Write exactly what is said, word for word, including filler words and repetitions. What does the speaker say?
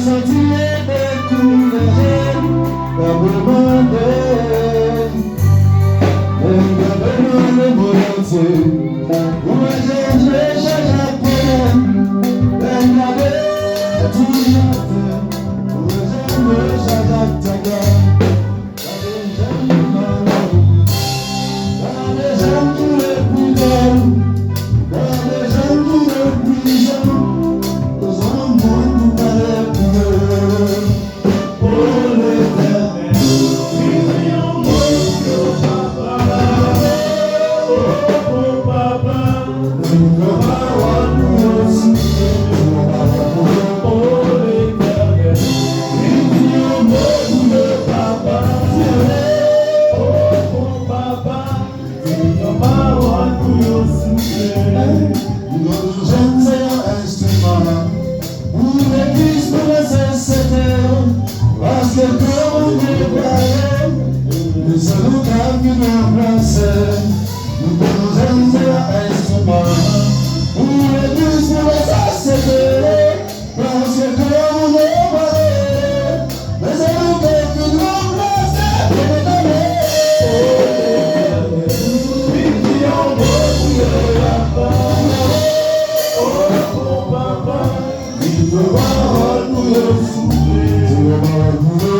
Santi e dekouraje, pa demande. Men pa demande Bondye. Ou wè jan Dye chaje ak pwoblèm. Lè gade tout atè. Ou wè jan Dye chaje ak tèt la. Yon jèn se yon enstriman. Pou legliz, pou lasosyete, paske kè Bondye pale, men se nou k ap vin ranplase. Nou konn nou jèn se yon enstriman. Pou legliz, pou lasosyete, paske kè Bondye pale, men se nou k ap vin ranplase. Vin di yon mo pou yo, papa. Oh, bon papa. Li pran pawòl pou yo soufle. Li pran pawòl pou yo